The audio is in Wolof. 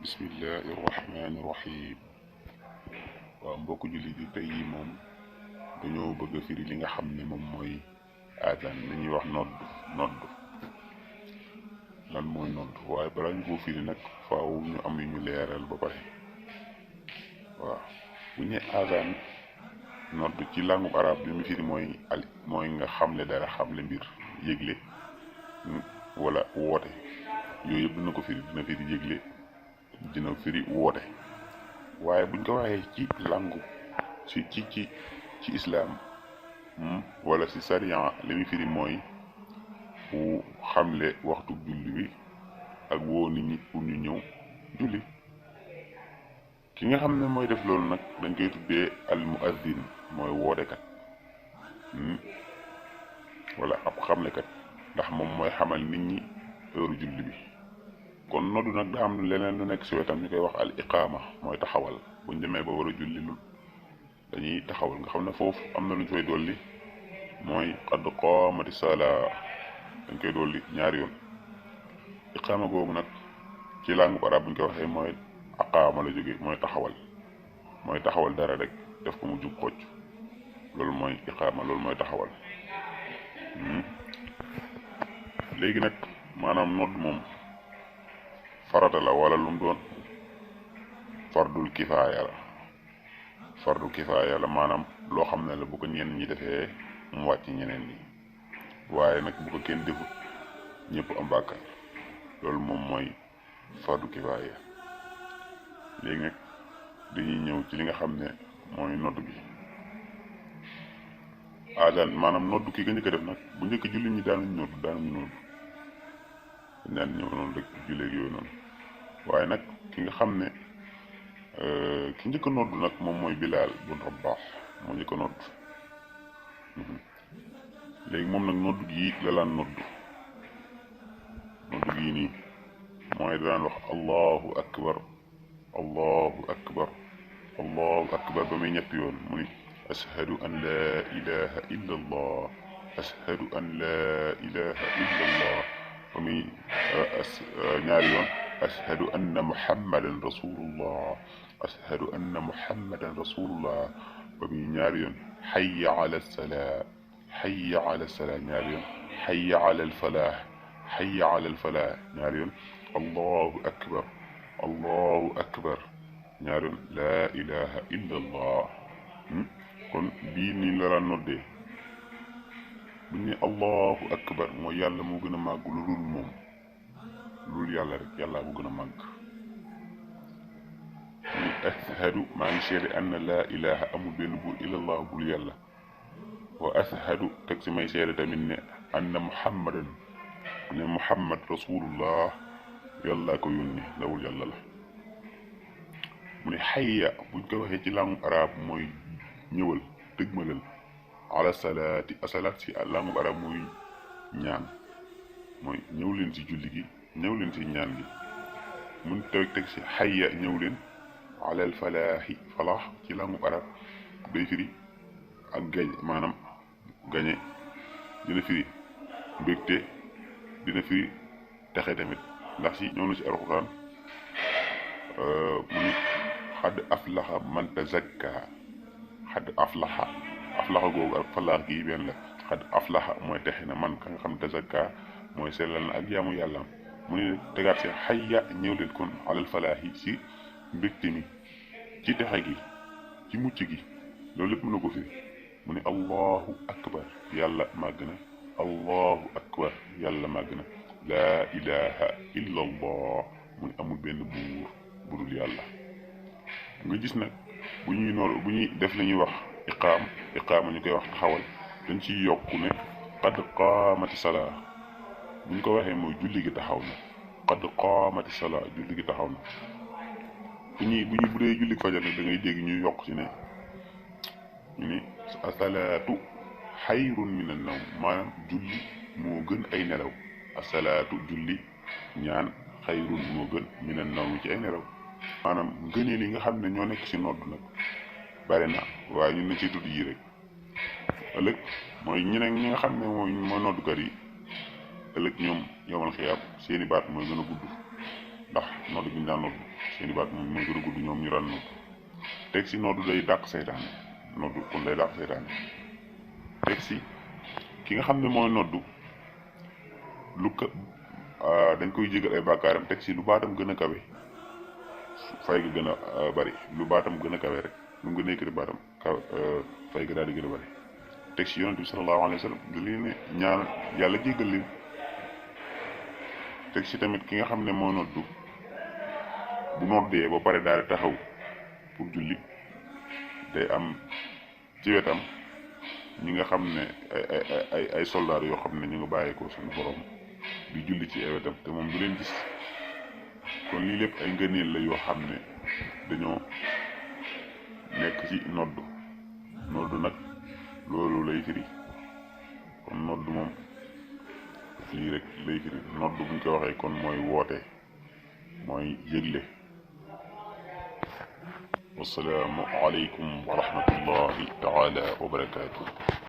bismillahi irrahmani irrahim. waaw mbokk jullit yi tey yi moom dañoo bëgg a firi li nga xam ne moom mooy aadaan li ñuy wax nodd lan mooy nodd waaye balaa ñu koo firi nag faaw ñu am yu ñu leeral ba pare. waaw bu ñu aadaan nodd ci langue arabe bi mu firi mooy nga xamle dara xamle mbir yëgle wala woote yooyu yëpp dina ko firi, dina firi yëgle, dina firi woote. waaye buñ ko waxee ci langue ci islam wala ci sariya li muy firi mooy xamle waxtu julli bi ak woo nit ñi pour ñu ñëw julli. ki nga xam ne mooy def loolu nag dañ koy tuddee al muazzin, mooy wootekat wala ab xamlekat, ndax moom mooy xamal nit ñi heure julli bi. kon noddu nag daa am leneen lu nekk si wetam ñu koy wax al iqaama, mooy taxawal. buñ demee ba war a julli lu dañuy taxawal, nga xam ne foofu am na lu ñu fay dolli mooy qad qaamati salaa, dañ koy dolli ñaari yoon. iqaama googu nag ci langue arabe buñ ko waxee mooy aqaama la jóge, mooy taxawal dara rek def ko mu jub xocc, loolu mooy iqaama, loolu mooy taxawal. léegi nag maanaam nodd moom farata la wala lu mu doon fardul kifaaya la maanaam loo xam ne la bu ko ñenn ñi defee mu wàcc ñeneen ñi, waaye nag bu ko kenn defut ñëpp am bàkkaar. loolu moom mooy fardu kifaaya. léegi nag dañuy ñëw ci li nga xam ne mooy nodd bi. aadaan maanaam nodd ki nga njëkk a def nag, bu njëkk julli ñi daanuñu nodd dañ daan ñëw noonu rek julleeg yooyu noonu. waaye nag ki nga xam ne ki njëkk a nodd nag moom mooy Bilaal bun Rabaax, moo njëkk a nodd. léegi moom nag nodd gii la laan nodd gii nii mooy daan wax allahu akbar allahu akbar allahu akbar ba muy ñetti yoon. mu ni ashhadu an laa ilaha illa allah ashhadu an laa ilaha illa allah ba muy ñaari yoon. ashhadu anna muhammadan rasulullah ashhadu anna muhammadan rasulullah ba muy ñaari yoon. hayya ala salaa ñaari yoon. hayya ala alfalaah ñaari yoon. allahu akbar ñaari yoon. laa ilaha illa allah. kon bii nii la daan noddee. bu ñu ne allahu akbar mooy yàlla moo gën a màgg lu dul moom, loolu yàlla rek, yàlla bu gën a màgg. ni ashhadu maa ngi seede anna laa ilaha amul benn buur illallah bul yàlla. wa ashhadu teg si may seede tamit ne anna muhammadan ne muhammad rasulullah yàlla ko yónni lawul yàlla la. mu ne xayya buñ ko waxee ci langue arabe mooy ñëwal, dëgmalal. ala salaati asalaat si langue arabe mooy ñaan, mooy ñëw leen si julli gi, ñëw leen si ñaan gi. mun teg si xayya ñëw leen. alal falaaxi falaax ci langue arabe day firi ak gañ, maanaam gañe, dina firi mbégte, dina firi texe tamit, ndax si ñëw na si alxuraan mu ni xad aflaxa man tazakka. xad aflaxa googu ak falaax gi benn la. xad aflaxa mooy texe na man ka nga xam tazakka mooy sellal na ak jaamu yàlla. mu ni tegaat si xayya ñëw leen kon alal falaax yi si mbégte mi, ci texe gi, ci mucc gi, loolu lépp mën na ko fi. mu ne allahu akbar yàlla màgg na. allahu akbar yàlla màgg na. laa ilaha illa allah mu ne amul benn buur budul yàlla. nga gis nag bu ñuy def la ñuy wax iqaama ñu koy wax taxawal, dañ ciy yokku ne qad qaamati salaa. buñ ko waxee mooy julli gi taxaw na. qad qaamati salaa julli gi taxaw na. bu dee julli fajar nag da ngay dégg ñuy yokk ci ne ñu ni asalaatu xayrun min an nawm, maanaam julli moo gën ay nelaw. asalaatu julli ñaan xayrun moo gën min an nawm ci ay nelaw. maanaam ngëneel yi nga xam ne ñoo nekk ci nodd nag bari na, waaye ñun na ci tudd yi rek. ëllëg mooy ñi nga xam ne mooy noddkat yi ëllëg ñoom yowmal xiyaam seeni baat mooy gën a gudd ndax nodd gi ñu daan nodd seeni baat moom mooy gën a gudd ñoom ñu daan nodd teg si nodd day dàq saytaane nodd kon day dàq saytaane teg si ki nga xam ne mooy noddu lu ko dañ koy jégal ay bàkkaaram teg si lu baatam gën a kawe fay ga gën a bari lu baatam gën a kawe rek lu mu gën a yëkkati baatam fay ga daal di gën a bari teg si yonent bi sallallahu alayhi wa sallam da leen ne ñaan yàlla jégal leen teg si tamit ki nga xam ne moo noddu bu noddee ba pare daal di taxaw pour julli day am ci wetam ñi nga xam ne ay soldaar yoo xam ne ñu ngi bàyyeekoo suñu borom di julli ci ay wetam te moom du leen gis kon lii lépp ay ngëneel la yoo xam ne dañoo nekk ci noddu nag loolu lay firi kon noddu moom lii rek lay firi noddu buñ ko waxee kon mooy woote mooy yëgle. wassalaamu aleykum wa rahmatullahi taala wa barakaatu.